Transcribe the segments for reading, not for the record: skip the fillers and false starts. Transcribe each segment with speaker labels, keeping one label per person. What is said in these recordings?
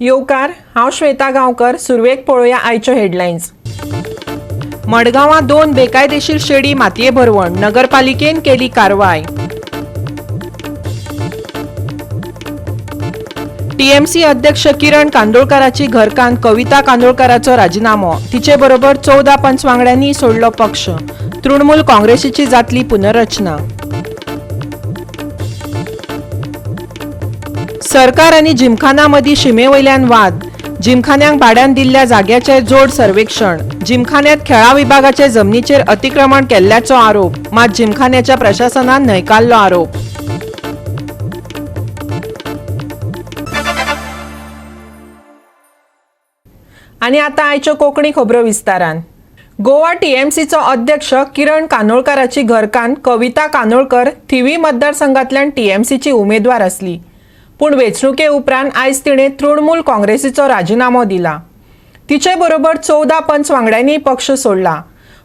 Speaker 1: येवकार, हांव श्वेता गांवकर. सुरवेक पळोवया आयच्यो हेडलायन्स. मडगांवां 2 बेकायदेशीर शेडी मातये भरवण, नगरपालिकेन केली कारवाय. टीएमसी अध्यक्ष किरण कांदोळकाराची घरकान्न कविता कांदोळकाराचो राजिनामो, तिचे बरोबर 14 पंच वांगड्यांनी सोडलो पक्ष. तृणमूल काँग्रेसीची जातली पुनर्रचना. सरकार आनी जिमखाना मदीं शिमे वयल्यान वाद, जिमखान्यांक भाड्यान दिल्ल्या जाग्याचें जोड सर्वेक्षण. जिमखान्यांत खेळां विभागाचे जमनीचेर अतिक्रमण केल्ल्याचो आरोप, मात जिमखान्याच्या प्रशासनान न्हयकारलो आरोप. आनी आतां आयच्यो कोंकणी खबरो विस्तारान. गोवा टीएमसीचो अध्यक्ष किरण कानोळकाराची घरकान्न कविता कानोळकर थिवी मतदारसंघांतल्यान टीएमसीची उमेदवार आसली, पूण वेंचणुके उपरांत आयज तिणें तृणमूल काँग्रेसीचो राजिनामो दिला. तिचे बरोबर 14 पंच वांगड्यांनी पक्ष सोडला.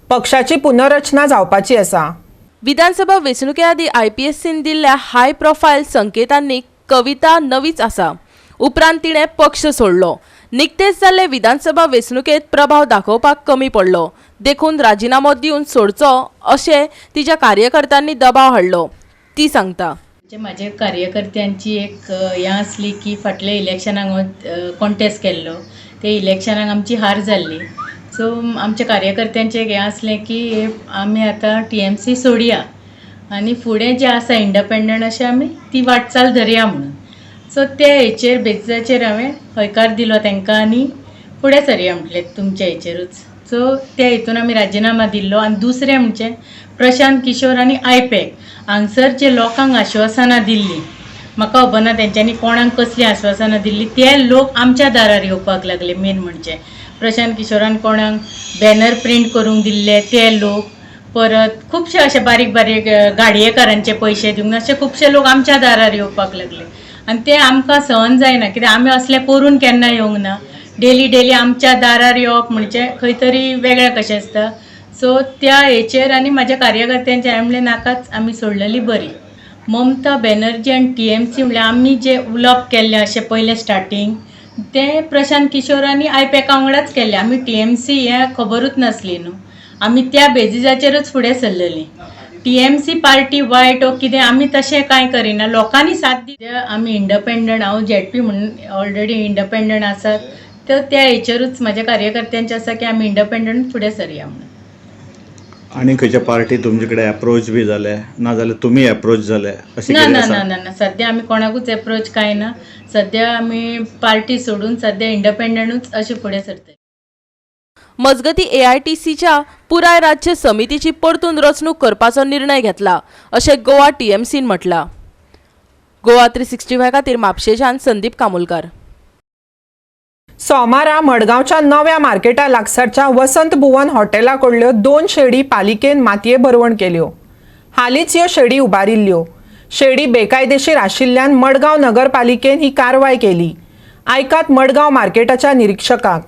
Speaker 1: पक्षाची पुनर्रचना जावपाची आसा.
Speaker 2: विधानसभा वेंचणुके आदीं आयपीएससीन दिल्ल्या हाय प्रोफायल संकेतांनी कविता नवीच आसा. उपरांत तिणें पक्ष सोडलो. निकतेच जाल्ले विधानसभा वेंचणुकेंत प्रभाव दाखोवपाक कमी पडलो, देखून राजिनामो दिवन सोडचो अशें तिच्या कार्यकर्त्यांनी दबाव हाडलो. ती सांगता,
Speaker 3: म्हणजे म्हाज्या कार्यकर्त्यांची एक हें आसली की फाटल्या इलेक्शनाक कॉन्टेस्ट केल्लो, ते इलेक्शनाक आमची हार जाल्ली. सो आमच्या कार्यकर्त्यांचें एक हें आसलें की आमी आतां टीएमसी सोडया आनी फुडें जें आसा इंडिपेंडंट अशें आमी ती वाटचाल धरया म्हणून. सो ते हेचेर बेजिसाचेर हांवें हयकार दिलो तांकां आनी फुडें सरया म्हटलें तुमच्या हेचेरूच. सो त्या हितून आमी राजिनामा दिल्लो. आनी दुसरें म्हणजे प्रशांत किशोर आनी आयपॅक हांगसर जे लोकांक आश्वासनां दिल्लीं, म्हाका खबर ना तेंच्यांनी कोणाक कसलीं आश्वासनां दिल्लीं, ते लोक आमच्या दारार येवपाक लागले. मेन म्हणजे प्रशांत किशोरान कोणाक बॅनर प्रिंट करूंक दिल्ले ते लोक, परत खुबशे अशे बारीक बारीक गाडयेकारांचे पयशे दिवंक अशे खुबशे लोक आमच्या दारार येवपाक लागले. आनी ते आमकां सहन जायना, कित्याक आमी असलें करून केन्ना येवंक ना. डेली डेली आमच्या दारार येवप म्हणजे खंय तरी वेगळें कशें आसता. सो त्या हेचेर आनी म्हाज्या कार्यकर्त्यांचे हांवें म्हणलें नाकाच, आमी सोडलेली बरी. ममता बॅनर्जी आनी टीएमसी म्हणल्यार आमी जें उलोवप केल्लें अशें पयलें स्टार्टींग तें प्रशांत किशोर आनी आयपॅका वांगडाच केल्लें. आमी टीएमसी हें खबरूच नासली न्हू, आमी त्या बेजिसाचेरूच फुडें सरलेलीं. टीएमसी पार्टी वायट ओ कितें आमी तशें कांय करिना, लोकांनी साथ दिली. आमी इंडिपेंडंट, हांव झेडपी म्हणून ऑलरेडी इंडिपेंडंट आसात, तर त्या हेचेरूच म्हाज्या कार्यकर्त्यांचें आसा की आमी इंडिपेंडंट फुडें सरया म्हणून.
Speaker 4: आनी खंयच्या पार्टी तुमचे कडेन एप्रोच बी जाले ना जाल्यार तुमी एप्रोच जाले अशें
Speaker 3: ना
Speaker 4: कितें
Speaker 3: ना
Speaker 4: आसा?
Speaker 3: ना ना ना, सद्या आमी कोणाकूच एप्रोच कांय ना. सद्या आमी पार्टी सोडून सद्या इंडिपेंडंटूच अशें फुडें सरतले.
Speaker 2: मजगती एआयटीसीच्या पुराय राज्य समितीची परतून रचणूक करपाचो निर्णय घेतला अशें गोवा टीएमसीन म्हटलां. गोवा 365 खातीर म्हापशेच्यान संदीप कामुलकार.
Speaker 1: सोमारा मडगांवच्या नव्या मार्केटा लागसारच्या वसंत भुवन हॉटेला कडल्यो 2 शेडी पालिकेन मातये भरवण केल्यो. हालींच ह्यो शेडी उबारिल्ल्यो. शेडी बेकायदेशीर आशिल्ल्यान मडगांव नगरपालिकेन ही कारवाय केली. आयकात मडगांव मार्केटाच्या निरिक्षकाक.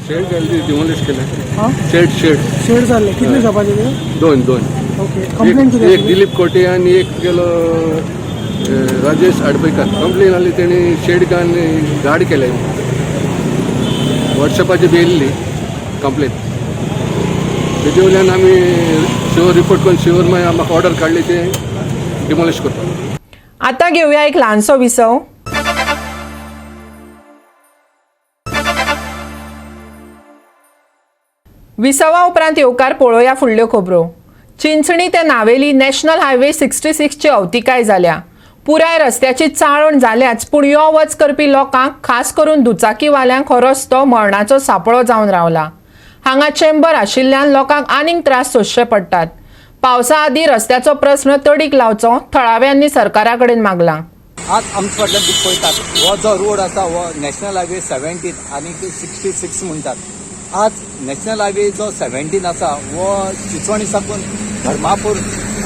Speaker 5: शेड जाल्ली डिमोलिश केले. शेड शेड
Speaker 6: शेड जाल्ले कितले शॉपाचे ते?
Speaker 5: दोन दोन.
Speaker 6: ओके, कंप्लेन कितें
Speaker 5: एक
Speaker 6: आसली?
Speaker 5: दिलीप कोटे आनी एक गेलो राजेश आडपैकार. कंप्लेन आसली तेणी शेड घालून गाड केले. वॉट्सॅपाचेर बी येयल्ली कंप्लेन, तेजे वयल्यान आमी शिवर रिपोर्ट करून शिवर मागीर आमकां ऑर्डर काडली ते डिमोलिश करपाक.
Speaker 1: आता घेवया एक ल्हानसो विसव. विसवा उपरांत येवकार पळोवया फुडल्यो खबरो. चिंचणी ते नावेली नॅशनल हायवे 66 ची अवतिकाय जाल्या. पुराय रस्त्याची चाळण जाल्याच, पूण यो वच करपी लोकांक, खास करून दुचाकीवाल्यांक हो रस्तो मरणाचो सापळो जावन रावला. हांगा चेंबर आशिल्ल्यान लोकांक आनीक त्रास सोंसचे पडटात. पावसा आदीं रस्त्याचो प्रस्न तडीक लावचो थळाव्यांनी सरकारा कडेन मागलां.
Speaker 7: आज आमच्या फाटल्यान तुमी पळयतात हो जो रोड आसा हो नॅशनल हायवे 17 आनी 66 म्हणटात. आज नॅशनल हायवे जो 17 आसा हो चिंचवणी साकून धर्मापूर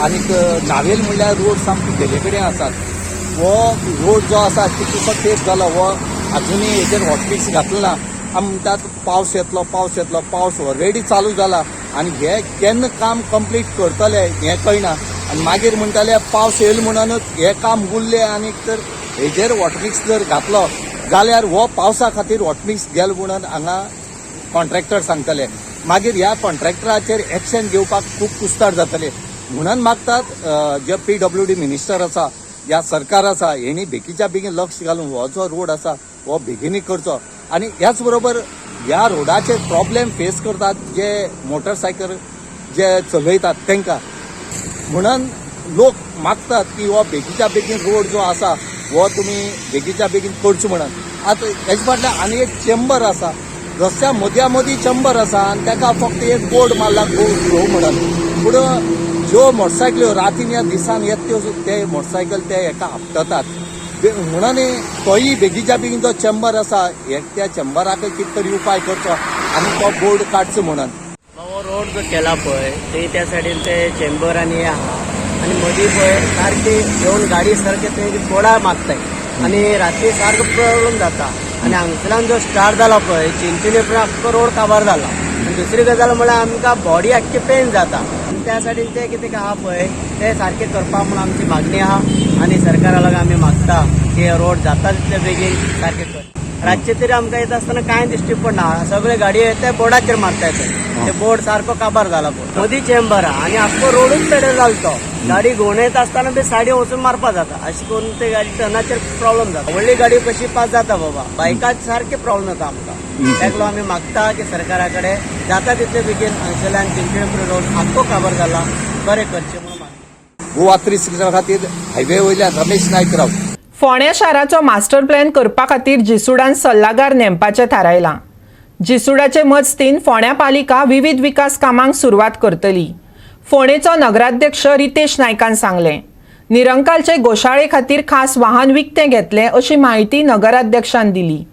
Speaker 7: आनीक नावेल म्हणल्यार रोड सामको गेल्ले कडेन आसात. हो रोड जो आसा कितलोसो तेंप जालो हो आजुनूय हेजेर हॉटफिक्स घातलो ना. आमी म्हणटात पावस येतलो, पावस येतलो, पावस ऑलरेडी चालू जाला आनी हे केन्ना काम कंप्लीट करतले हें कळना. आनी मागीर म्हणटाले पावस येयलो म्हणूनच हें काम उरलें आनीक तर हेजेर हॉटमिक्स जर घातलो जाल्यार हो पावसा खातीर हॉटमिक्स गेलो म्हणून हांगा कॉन्ट्रॅक्टर सांगतले. मागीर ह्या कॉन्ट्रॅक्टराचेर एक्शन घेवपाक खूब कुस्तार जातले. म्हणून मागतात जे PWD minister आसा या सरकार आसा हेणी बेगीच्या बेगीन लक्ष घालून हो जो रोड आसा हो बेगीनूय करचो. आनी ह्याच बरोबर ह्या रोडाचेर प्रॉब्लेम फेस करतात जे मोटरसायकल जे चलयतात तांकां, म्हणून लोक मागतात की हो बेगीच्या बेगीन रोड जो आसा हो तुमी बेगीच्या बेगीन करचो म्हणून. आतां हेजे फाटल्यान आनी एक चेंबर आसा, रस्त्या मदया मदीं चेंबर आसा आनी ताका फक्त एक बोर्ड मारला गो स्लो म्हणून. पूण ज्यो मोटरसायकल्यो रातीन या दिसान येत त्यो ते मोटरसायकल ते हेका आपटतात. म्हणून तोय बेगीच्या बेगीन जो चेंबर आसा त्या चेंबराकय कितें तरी उपाय करचो आनी तो बोर्ड काडचो म्हणून.
Speaker 8: हो रोड जो केला पळय थंय त्या सायडीन ते चेंबर आनी हे आहा आनी मदीं पळय सारकी येवन गाडी सारके थंय बोर्डार मारताय आनी राती सारको प्रॉब्लम जाता. आनी हांगसरल्यान जो स्टार्ट जाला पळय चिंचोली पर्यंत आख्खो रोड काबार जाला. आनी दुसरी गजाल म्हळ्यार आमकां बॉडी आख्खी पेन जाता. आनी त्या सायडीन ते कितें आहा पळय ते सारकें करपाक म्हूण आमची मागणी आहा आनी सरकारा लागून आमी मागता की रोड जाता तितले बेगीन सारकें कर. रातचे तरी आमकां येता आसतना कांय दिश्टी पडना, सगळे गाडयो येता बोर्डाचेर मारता ते, ते बोर्ड सारको काबार जाला पळय. मदीं चेंबर आहा आनी आख्खो रोडूच पेडे जालो तो. गाडी घुंवडायता आसतना बी सायडीन वचून मारपा जाता, अशें करून ते गाडी टर्नाचेर प्रॉब्लम जाता. व्हडली गाडी कशी पास जाता बाबा, बायकाक सारके प्रॉब्लम जाता आमकां. ताका लागून आमी मागता की सरकारा कडेन जाता तितले बेगीन हांगसरल्यान चिंचोली रोड आख्खो काबार जाला बरें करचें म्हणून मागता.
Speaker 7: गोवा 360 खातीर हायवे वयल्यान रमेश नायक राव.
Speaker 1: फोंड्या शाराचो मास्टर प्लॅन करपा खातीर जिसुडान सल्लागार नेमपाचें थारायलां. जिसुडाचे मजतीन फोंड्या पालिका विवीध विकास कामांक सुरवात करतली, फोंडेचो नगराध्यक्ष रितेश नायकान सांगलें. निरंकालचे गोशाळे खातीर खास वाहन विकतें घेतलें अशी म्हायती नगराध्यक्षान दिली.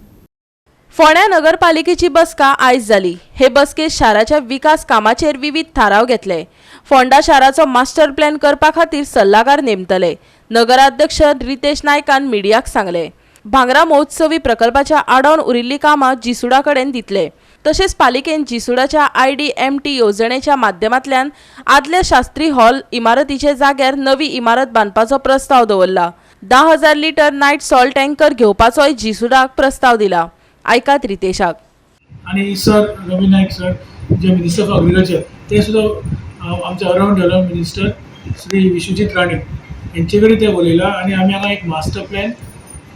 Speaker 2: फोंड्या नगरपालिकेची बसका आयज जाली. हे बसकेत शाराच्या विकास कामाचेर विवीध थाराव घेतले. फोंडा शाराचो मास्टर प्लॅन करपा खातीर सल्लागार नेमतले, नगराध्यक्ष रितेश नायकान मिडियाक सांगले. भांगरा महोत्सवी प्रकल्पाच्या आडावन उरिल्लीं कामां जिसुडा कडेन दितले. तशेंच पालिकेन जिसुडाच्या IDMT येवजणेच्या माध्यमांतल्यान आदल्या शास्त्री हॉल इमारतीच्या जाग्यार नवी इमारत बांदपाचो प्रस्ताव दवरला. 10,000 लिटर नायट सॉल्ट टँकर घेवपाचोय जिसुडाक प्रस्ताव दिला. आयकात रितेशाक.
Speaker 9: आणि सर रवी नाईक सर जे मिनिस्टर फॉर अग्रिकल्चर ते सुद्दां आमचे urban development minister Shri Vishwajit Rane हेंचे कडेन ते उलयला आनी आमी हांगा एक मास्टर प्लॅन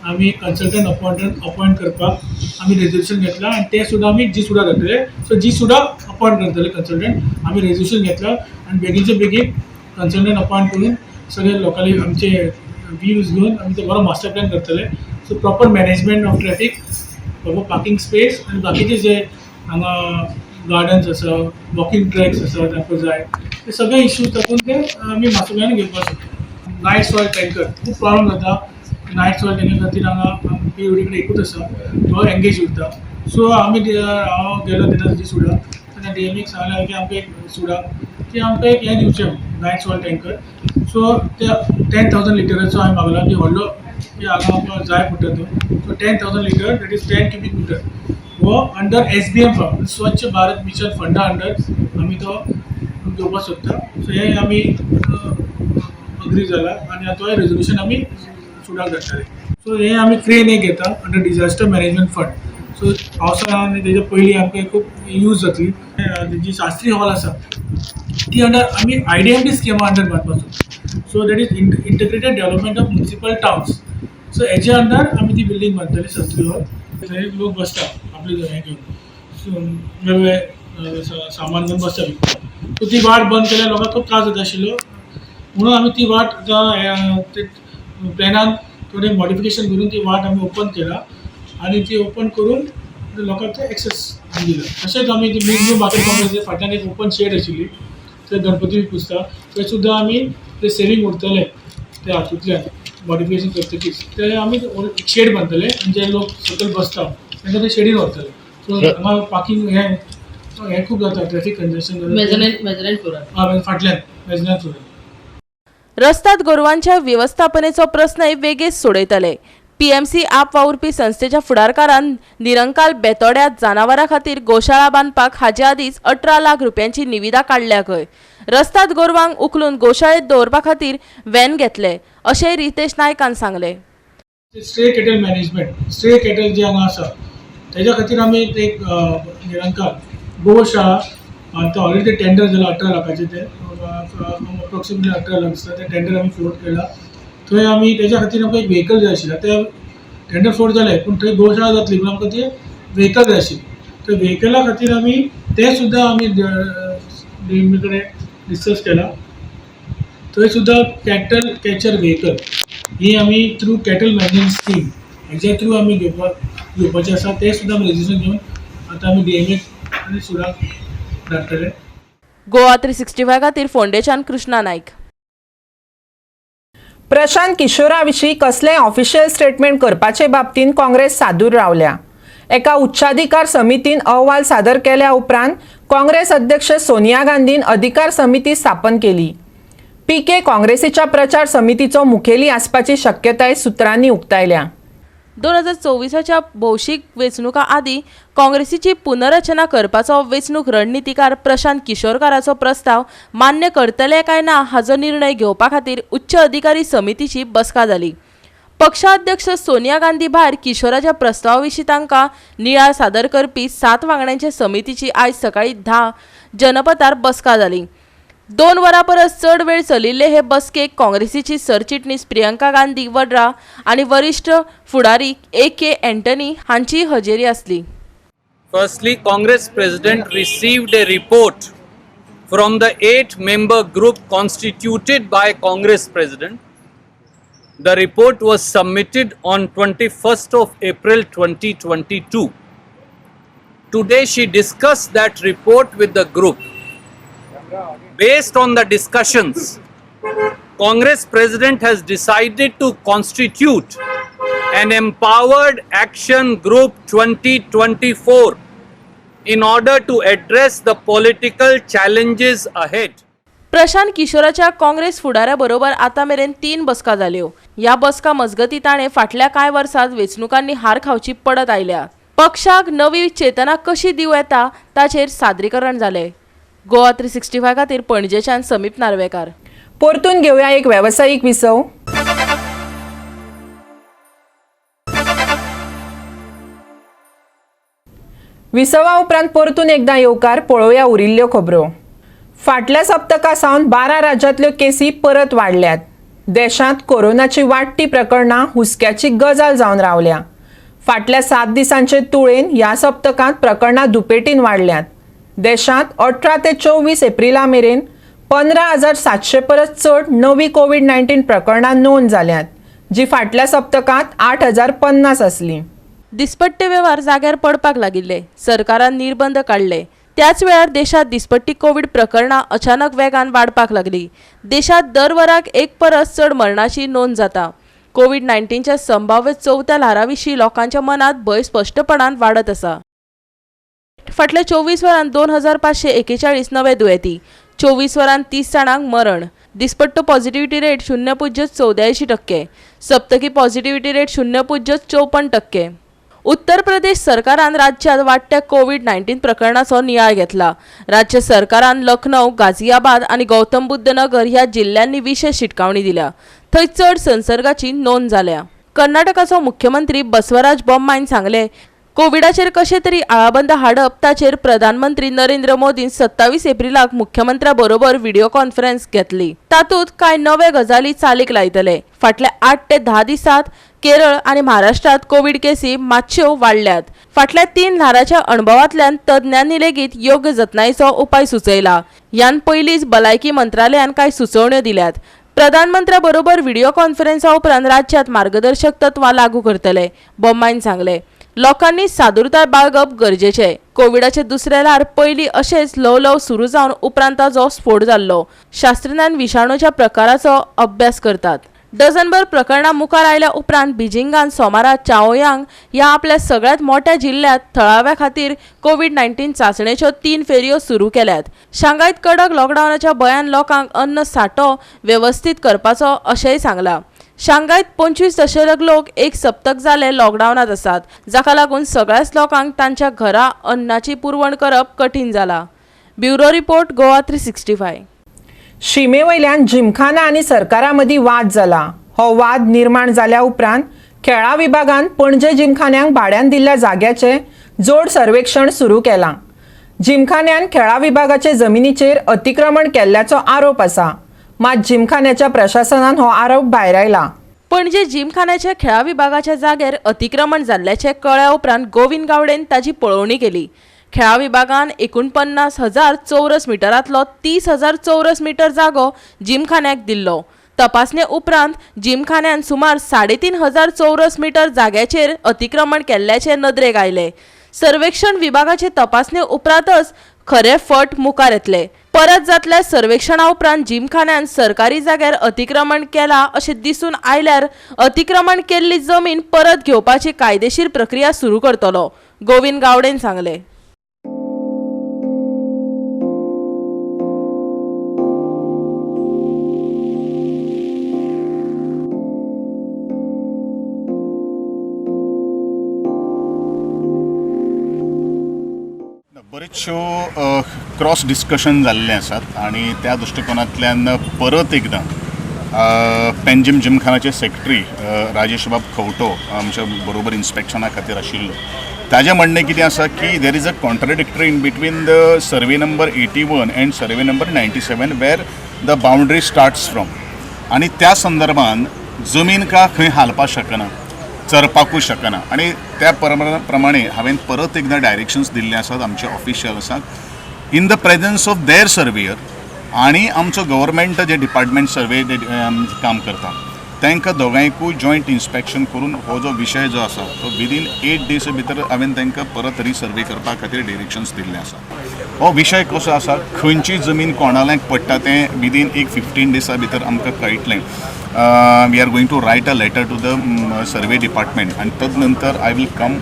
Speaker 9: आमी कन्सल्टंट अपॉयंट करपाक आमी रेजोल्युशन घेतलां आनी ते सुद्दां आमी जी सुडा जातले. सो जी सुडा अपॉयंट करतले कन्सल्टंट. आमी रेजोल्युशन घेतला आनी बेगीनचे बेगीन कन्सल्टंट अपॉयंट करून सगळे लोकांनी आमचे व्यूज घेवन आमी ते बरो मास्टर प्लॅन करतले. So proper management of traffic, proper parking space आनी बाकीचे जे हांगा गार्डन्स आसा, वॉकिंग ट्रॅक्स आसा तांकां जाय ते सगळे इश्यूज तातूंत ते आमी मास्टर प्लॅन घेवपाक शकता. नायट सॉयल टँकर खूब प्रॉब्लम जाता. नायट सॉयल टँकर खातीर हांगा PWD कडेन एकूच आसा, तो एंगेज उरता. सो आमी हांव गेलो तेन्ना जी सुडा तेन्ना डीएमीक सांगलें की आमकां एक सुडा की आमकां एक हें दिवचें नायट सॉयल टँकर. सो ते 10,000 लिटराचो हांवें मागला की व्हडलो की हांगा आमकां जाय पडटा तो. So 10,000 litre, that is 10 cubic meter, हो अंडर SBM fund, स्वच्छ भारत मिशन फंडा अंडर आमी तो घेवपाक सोदता. सो हें आमी अग्री जाला आनी तोय रेजोल्युशन आमी सुडाक धाडटले. सो हें आमी क्रेन एक घेता under disaster management fund. So पावसा आनी तेजे पयलीं आमकां खूब यूज जातली. जी शास्त्री हॉल आसा ती अंडर आमी IDMT स्किमा अंडर बांदपाक सोदता. So that is integrated development of municipal towns. So हेजे अंडर आमी ती बिल्डींग बांदतली शास्त्री हॉल. थंय लोक बसता आपले हें घेवन, सो वेगवेगळे सामान घेवन बसता विकपाक. सो ती वाट बंद केल्यार लोकांक खूब त्रास जाता आशिल्लो म्हणून आमी ती वाट आतां ते प्लॅनान थोडें मॉडिफिकेशन करून ती वाट आमी ओपन केला आनी ती ओपन करून लोकांक ते एक्सेस दिला. तशेंच आमी न्यू मार्केट कॉम्प्लेक्साच्या फाटल्यान एक ओपन शेड आशिल्ली, थंय गणपती बी पुजता, थंय सुद्दां आमी ते सेवींग उरतले ते हातूंतल्यान मॉडिफिकेशन करतकीच ते आमी एक शेड बांदतले आनी जे लोक सकयल बसता तांकां ते शेडीन व्हरतले. सो हांगा पार्कींग हें हें खूब जाता, ट्रॅफीक कंजेशन जाता. फाटल्यान मेजनान फ्लोरार.
Speaker 2: रस्ताद गोरवांच्या वेवस्थापनेचो प्रस्नय वेगेंच सोडयतले. पीएमसी आप वावुरपी संस्थेच्या फुडारकारान निरंकाल बेतोड्यांत जनावरां खातीर गोशाळा बांदपाक हाचे आदींच 18 लाख रुपयांची निविदा काडल्या खंय. रस्ताद गोरवांक उखलून गोशाळेंत दवरपा खातीर व्हॅन घेतले अशेंय रितेश नायकान सांगलें.
Speaker 9: Stray cattle management, stray cattle जे हांगा आसा तेज्या खातीर आमी एक निरंकाल गोशाळा आनी ते ऑलरेडी टेंडर जाला 18 लाखाचें, ते अप्रोक्सिमेटली 18 लाख दिसता, ते टेंडर आमी फ्लोट केला. थंय आमी तेज्या खातीर आमकां एक व्हेकल जाय आशिल्लें. ते टेंडर फ्लोट जालें पूण थंय गोशाळा जातली पूण आमकां ते व्हेकल जाय आशिल्लें. त्या व्हेकला खातीर आमी तें सुद्दां आमी डीएमए कडेन डिस्कस केला. थंय सुद्दां कॅटल कॅचर व्हेकल ही आमी थ्रू कॅटल मॅनेजमेंट स्कीम हेच्या थ्रू आमी घेवपाचें आसा. तें सुद्दां आमी रजिस्ट्रेशन घेवन आतां आमी डीएमए आनी सुराक धाडटले.
Speaker 2: गोवा 365 खातीर फोंडेच्यान कृष्णा नायक.
Speaker 1: प्रशांत किशोरा विशीं कसलें ऑफिशियल स्टेटमेंट करपाचे बाबतींत काँग्रेस सादूर रावल्या. एका उच्चाधिकार समितीन अहवाल सादर केल्या उपरांत काँग्रेस अध्यक्ष सोनिया गांधीन अधिकार समिती स्थापन केली. पीके काँग्रेसीच्या प्रचार समितीचो मुखेली आसपाची शक्यताय सुत्रांनी उक्तायल्या.
Speaker 2: 2024च्या भौशीक वेंचणुकां आदीं काँग्रेसीची पुनर्रचना करपाचो वेंचणूक रणनितीकार प्रशांत किशोरकाराचो प्रस्ताव मान्य करतले काय ना हाचो निर्णय घेवपा खातीर उच्च अधिकारी समितीची बसका जाली. पक्षाध्यक्ष सोनिया गांधी भायर किशोराच्या प्रस्तावा विशीं तांकां नियाळ सादर करपी 7 वांगड्यांचे समितीची आयज सकाळीं 10 जनपथार बसका जाली. 2 वरां परस चड वेळ चलिल्ले हे बसकेक काँग्रेसीची सरचिटणीस प्रियंका गांधी वड्रा आनी वरिश्ठ फुडारी ए.के. अँटनी हांची हजेरी आसली.
Speaker 10: Firstly, Congress President received a report from the 8-member group constituted by Congress President. The report was submitted on 21st of April 2022. Today she discussed that report with the group. Based on the discussions, Congress President has decided to constitute an Empowered Action Group 2024 in order to address the political challenges ahead.
Speaker 2: Prashant किशोराच्या Congress फुडाऱ्या बरोबर आतां मेरेन 3 बसका जाल्यो. ह्या बसका मजगतीं ताणें फाटल्या कांय वर्सांत वेंचणुकांनी हार खावची पडत आयल्या. पक्षाक नवी चेतना कशी दिवं येता ताचेर सादरीकरण जालें. गोवा 365 खातीर पणजेच्यान समीप नार्वेकार.
Speaker 1: परतून घेवया एक वेवसायीक विसव. विसवा उपरांत परतून एकदां येवकार. पळोवया उरिल्ल्यो खबरो. फाटल्या सप्तका सावन 12 राज्यांतल्यो केसी परत वाडल्यात. देशांत कोरोनाची वाडटी प्रकरणां हुस्क्याची गजाल जावन रावल्या. फाटल्या 7 दिसांचे तुळेन ह्या सप्तकांत प्रकरणां दुपेटीन वाडल्यात. देशांत 18 ते 24 एप्रिला मेरेन 15,700 परस चड नवी कोवीड-19 प्रकरणां नोंद जाल्यांत, जी फाटल्या सप्तकांत 8,050 आसली.
Speaker 2: दिसपट्टे वेव्हार जाग्यार पडपाक लागिल्ले. सरकारान निर्बंध काडले. त्याच वेळार देशांत दिसपट्टी कोवीड प्रकरणां अचानक वेगान वाडपाक लागली. देशांत दर वराक 1 परस चड मरणाची नोंद जाता. कोवीड-19च्या संभाव्य चवथ्या ल्हारा विशीं लोकांच्या मनांत भंय स्पश्टपणान वाडत आसा. फाटल्या 24 वरांत 2,541 नवे दुयेंती, 24 वरांत 30 जाणांक मरण. दिसपट्टो positivity rate 0.84%, सप्तकी positivity rate 0.54%. Uttar Pradesh सरकारान राज्यात वाडट्या कोवीड-19 प्रकरणाचो नियाळ घेतला. राज्य सरकारान लखनौ, गाझियाबाद आनी गौतम बुद्ध नगर ह्या जिल्ल्यांनी विशेष शिटकावणी दिल्या. थंय चड संसर्गाची नोंद जाल्या. कर्नाटकाचो मुख्यमंत्री बसवराज बोम्मायन सांगले, कोविडाचेर कशें तरी आळाबंद हाडप ताचेर प्रधानमंत्री नरेंद्र मोदीन 27 एप्रिलाक मुख्यमंत्र्या बरोबर व्हिडिओ कॉन्फरन्स घेतली. तातूंत कांय नवे गजाली चालीक लायतले. फाटल्या 8 ते 10 दिसांत केरळ आनी महाराष्ट्रांत कोवीड केसी मातश्यो वाडल्यात. फाटल्या 3 ल्हाराच्या अणभवांतल्यान तज्ञांनी लेगीत योग्य जतनायेचो उपाय सुचयला. ह्यान पयलींच भलायकी मंत्रालयान कांय सुचोवण्यो दिल्यात. प्रधानमंत्र्या बरोबर व्हिडिओ कॉन्फरन्सा उपरांत राज्यांत मार्गदर्शक तत्वां लागू करतले, बोम्मायन सांगले. लोकांनी सादुरताय बाळगप गरजेचें. कोविडाचे दुसरे ल्हार पयलीं अशेंच ल्हव ल्हव सुरू जावन उपरांत ताचो स्फोट जाल्लो. शास्त्रज्ञान विशाणूच्या प्रकाराचो अभ्यास करतात. डझनभर प्रकरणां मुखार आयल्या उपरांत बीजिंगान सोमारा चाओयांग ह्या आपल्या सगळ्यांत मोट्या जिल्ल्यांत थळाव्या खातीर कोवीड-19 चांचणेच्यो 3 फेरयो सुरू केल्यात. शांघायत कडक लॉकडावनाच्या भंयान लोकांक अन्न सांठो वेवस्थीत करपाचो अशेंय सांगलां. शांघायत 25 दशलक्ष लोक एक सप्तक जाले लॉकडावनांत आसात, जाका लागून सगळ्याच लोकांक तांच्या घरा अन्नाची पुरवण करप कठीण जाला. Bureau report, Goa 365.
Speaker 1: शिमेवयल्यान जिमखाना आनी सरकारा मदीं वाद जाला. हो वाद निर्माण जाल्या उपरांत खेळां विभागान पणजे जिमखान्यांक भाड्यान दिल्ल्या जाग्याचें जोड सर्वेक्षण सुरू केलां. जिमखान्यान खेळां विभागाचे जमिनीचेर अतिक्रमण केल्ल्याचो आरोप आसा. मात जिमखान्याच्या प्रशासनान हो आरोप भायरायला.
Speaker 2: पणजे जिमखान्याच्या खेळां विभागाच्या जाग्यार अतिक्रमण जाल्ल्याचें कळ्ळ्या उपरांत गोविंद गावडेन ताची पळोवणी केली. खेळां विभागान 49,000 चौरस मिटरांतलो 30,000 चौरस मिटर जागो जिमखान्याक दिल्लो. तपासणे उपरांत जिमखान्यान सुमार 3,500 चौरस मिटर जाग्याचेर अतिक्रमण केल्ल्याचें नदरेक आयलें. सर्वेक्षण विभागाचे तपासणे उपरांतच खरें फट मुखार येतले. परत जातल्या सर्वेक्षणा उपरांत जिमखान्यान सरकारी जाग्यार अतिक्रमण केलां अशें दिसून आयल्यार अतिक्रमण केल्ली जमीन परत घेवपाची कायदेशीर प्रक्रिया सुरू करतलो, गोविंद गावडेन सांगलें.
Speaker 11: बरेचश्यो क्रॉस डिस्कशन जाल्लें आसात आनी त्या दृश्टिकोनांतल्यान परत एकदां पेंजीम जिमखानाचे सेक्रेटरी राजेश बाब खवटो आमच्या बरोबर इन्स्पेक्शना खातीर आशिल्लो. ताजें म्हणणें कितें आसा की there is a contradictory in between the survey number 81 and survey number 97 where the boundary starts from, आनी त्या संदर्भान जमीन का खंय हालपाक शकना, चरपाकूय शकना. आनी त्या प्रमाणे हांवें परत एकदां डायरेक्शन्स दिल्ले आसात आमच्या ऑफिशियल्सांक in the presence of their surveyor आनी आमचो गव्हर्मेंट जे डिपार्टमेंट सर्वे काम करता तांकां दोगांयकूय जॉयंट इन्स्पेक्शन करून हो जो विशय जो आसा तो विदीन 8 डेज भितर हांवें तांकां परत रिसर्वे करपा खातीर डिरेक्शन्स दिल्ले आसा. हो विशय कसो आसा, खंयची जमीन कोणाक पडटा तें विदीन एक 15 डेसा भितर आमकां कळटलें. We are going to write a letter to the survey department and तदनंतर I will come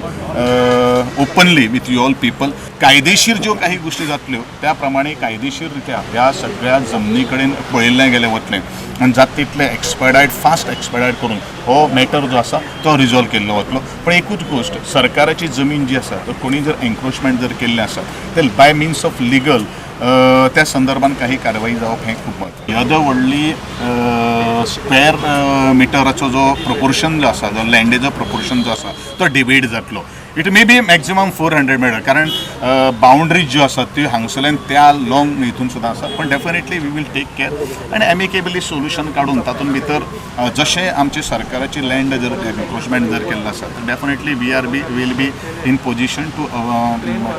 Speaker 11: openly with you all people. कायदेशीर ज्यो काही गोष्टी जातल्यो त्या प्रमाणे कायदेशीररित्या ह्या सगळ्या जमनी कडेन पळयल्लें गेलें वतलें आनी जाता तितलें एक्सपेडायट, फास्ट एक्सपेडायट करून हो मॅटर जो आसा तो रिजॉल्व केल्लो वतलो. पण एकूच गोश्ट, सरकाराची जमीन जी आसा तर कोणी जर एन्क्रोचमेंट जर केल्लें आसा तर बाय मिन्स ऑफ लिगल त्या संदर्भात काही कारवाई जावप हें खूब म्हत्वाचें. येदो व्हडली स्क्वेअर मिटराचो जो प्रोपोर्शन जो आसा, जो लँडेचो प्रोपोर्शन जो आसा तो डिबेट जातलो. It may be maximum 400 metre, कारण बाउंड्रीज ज्यो आसात त्यो हांगसरल्यान त्या लॉंग हितून सुद्दां आसा. पण definitely we will take care आनी एमिकेबली सोल्युशन काडून तातूंत भितर जशें आमचे सरकाराची लँड जर एन्क्रोचमेंट जर केल्लें आसा तर definitely we are be will be in position to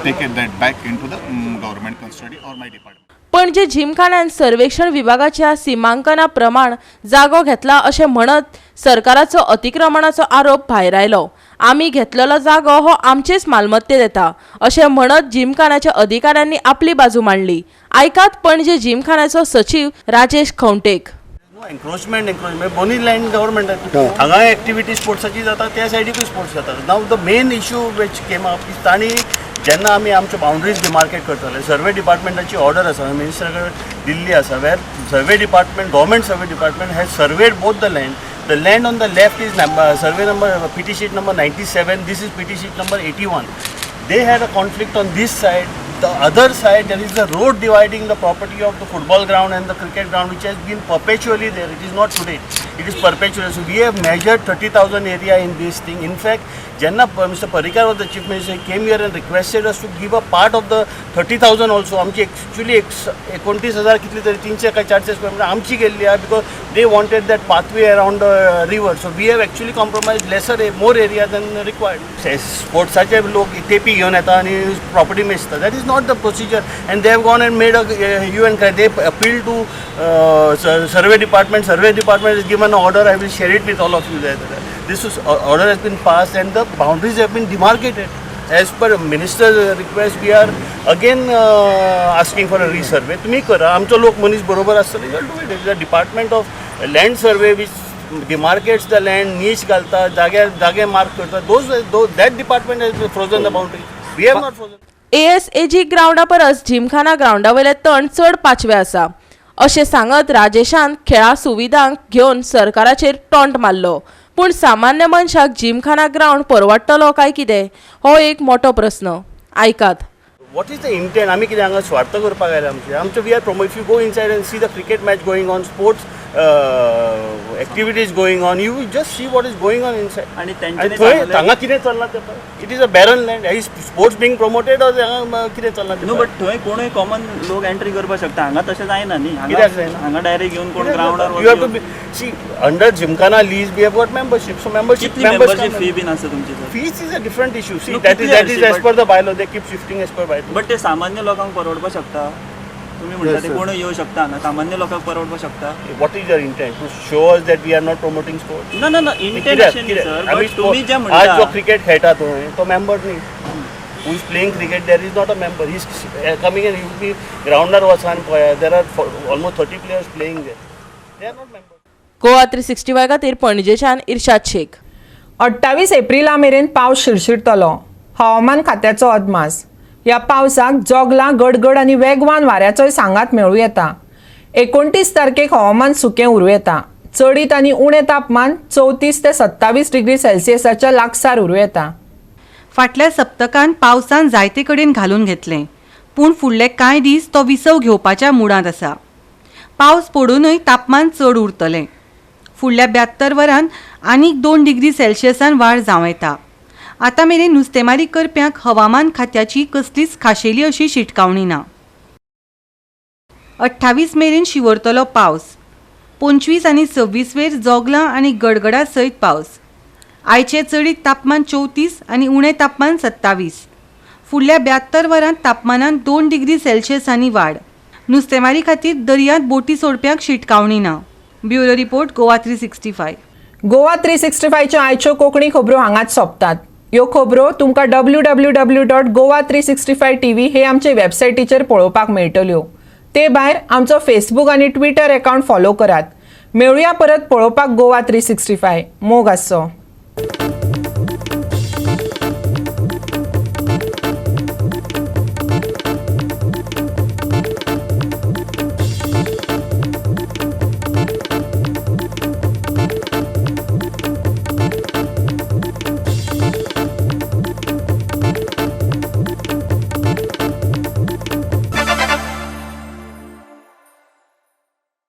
Speaker 11: take it that back into the government custody or my department.
Speaker 2: Panaji जिमखान्यान सर्वेक्षण विभागाच्या सिमांकना प्रमाण जागो घेतला अशें म्हणत सरकाराचो अतिक्रमणाचो आरोप भायर आयलो. आमी घेतलेलो जागो हो आमचेच मालमत्तेत येता अशें म्हणत जिमखान्याच्या अधिकाऱ्यांनी आपली बाजू मांडली. आयकात पणजे जिमखान्याचो सचीव राजेश खवंटेक.
Speaker 12: एन्क्रोचमेंट बोनी लँड गव्हर्मेंट हांगा एक्टिविटी स्पोर्ट्साची जाता, त्या सायडीकूय स्पोर्ट्स जाता. Now the main issue which came up is तांणी जेन्ना आमी आमच्यो बाउंड्रीज डिमार्केट करताले, सर्वे डिपार्टमेंटाची ऑर्डर आसा, मिनिस्टरा कडेन दिल्ली आसा, where survey department, government survey department has surveyed both the land. The land on the left is survey number PT sheet number 97, this is PT sheet number 81. They had a conflict on this side. The other side there is a road dividing the property of the football ground and the cricket ground, which has been perpetually there. It is not today, it is perpetual. So we have measured 30,000 area in this thing. In fact, Jenna Mr. Parrikar was the chief minister, he came here and requested us to give a part of the 30,000 also. आमची actually 29,000 कितली तरी 300 काय 400 square meter आमची गेल्ली आहा, because they wanted that pathway around the river. So we have actually compromised lesser, more area than required. स्पोर्ट्साचे लोक टेपी घेवन येता आनी property मेजता. That is not the procedure, and they have gone and made a hue and cry. They appeal to survey department. Survey department has given an order. I will share it with all of you there. This is order has been passed and the boundaries have been demarcated. As per minister request, we are again asking for a resurvey. तुम्ही करा, आमचो लोक मनीस बरोबर आसतले, do it. The department of land survey which demarcates the land, niche घालता, जाग्यार जागे मार्क करता, those that department has frozen the boundary. We have not frozen.
Speaker 2: ASAG ग्रावंडा परस जिमखाना ग्रावंडा वयले तण चड पाचवे आसा अशें सांगत राजेशान खेळा सुविधांक घेवन सरकाराचेर टोंट मारलो. पूण सामान्य मनशाक जिमखाना ग्रावंड परवडटलो काय कितें हो एक मोठो प्रस्न. आयकात.
Speaker 12: What is the intent? आमी कितें हांगा स्वार्थ करपाक आयला? आमचे आमचे we are promo if you go inside and see the cricket match going on, sports activities going on, you just see what is going on inside.
Speaker 13: आणि
Speaker 12: आनी
Speaker 13: तेंच्यांनी
Speaker 12: थंय
Speaker 13: सांगलें-
Speaker 12: हांगा कितें चल्लां तें पळय. It is a barren land. Is sports being promoted or हांगा कितें चल्लां तें
Speaker 13: न्हू,
Speaker 12: पळय.
Speaker 13: बट थंय कोणूय कॉमन लोक एंट्री करपाक शकता. हांगा तशें जायना न्ही.
Speaker 12: कित्याक जायना?
Speaker 13: हांगा डायरेक्ट येवन कोण ग्रावंडार
Speaker 12: You have to be, see, under Gymkhana lease we have got membership, so membership
Speaker 13: कितली
Speaker 12: members
Speaker 13: membership
Speaker 12: come.
Speaker 13: फी बीन आसा तुमची थंय?
Speaker 12: Fees is a different issue. See,
Speaker 13: No,
Speaker 12: that is
Speaker 13: कितली
Speaker 12: that is
Speaker 13: आसची,
Speaker 12: as
Speaker 13: but-
Speaker 12: per the bylaw. They keep shifting as per bylaw.
Speaker 13: But ते सामान्य लोकांक परवडपाक शकता? तुम्ही म्हणटा
Speaker 12: Yes,
Speaker 13: ते
Speaker 12: sir.
Speaker 13: कोणूय येवं शकता हांगा, सामान्य लोकांक परवडपाक शकता?
Speaker 12: What is your intent? To show us that we are not promoting sports?
Speaker 13: ना ना ना, इंटेंट अशें न्ही सर, बट तुम्ही जे
Speaker 12: आज
Speaker 13: म्हणटा
Speaker 12: जो क्रिकेट खेळटा थंय तो मेंबर न्ही. Who is playing cricket there is not a member. He is coming and you be ग्रावंडार वचा आनी पळया, there are almost 30 players playing there, they are not member.
Speaker 2: Goa 365 खातीर पणजेच्यान इर्शाद शेख.
Speaker 1: 28 एप्रिला मेरेन पावस शिरशिरतलो, हवामान खात्याचो अदमास. ह्या पावसाक जोगलां, गडगड आनी वेगवान वाऱ्याचोय सांगात मेळूं येता. 29 तारखेक हवामान सुकें उरूं येता. चडीत आनी उणें तापमान 34 ते 27 डिग्री सेल्सियसाच्या लागसार उरूं येता.
Speaker 14: फाटल्या सप्तकान पावसान जायते कडेन घालून घेतलें, पूण फुडले कांय दीस तो विसव घेवपाच्या मुडांत आसा. पावस पडूनय तापमान चड उरतलें. फुडल्या 72 वरांत आनीक 2 डिग्री सेल्सियसान वाड जावं येता. आतां मेरेन नुस्तेमारी करप्यांक हवामान खात्याची कसलीच खाशेली अशी शिटकावणी ना. 28 मेरेन शिंवरतलो पावस. 25 आनी 26 वेर जोगलां आनी गडगडा सयत पावस. आयचें चडीत तापमान 34 आनी उणें तापमान 27. फुडल्या 72 वरांत तापमानांत 2 डिग्री सेल्सियसांनी वाड. नुस्तेमारी खातीर दर्यांत बोटी सोडप्यांक शिटकावणी ना. Bureau report, Goa 365.
Speaker 1: Goa 365च्यो आयच्यो कोंकणी खबरो हांगाच सोंपतात. ह्यो खबरो तुमकां www.goa365tv हे आमचे वेबसायटीचेर पळोवपाक मेळटल्यो. ते भायर आमचो फेसबूक आनी ट्विटर एकावंट फॉलो करात. मेळुया परत पळोवपाक गोवा 365. मोग आसचो.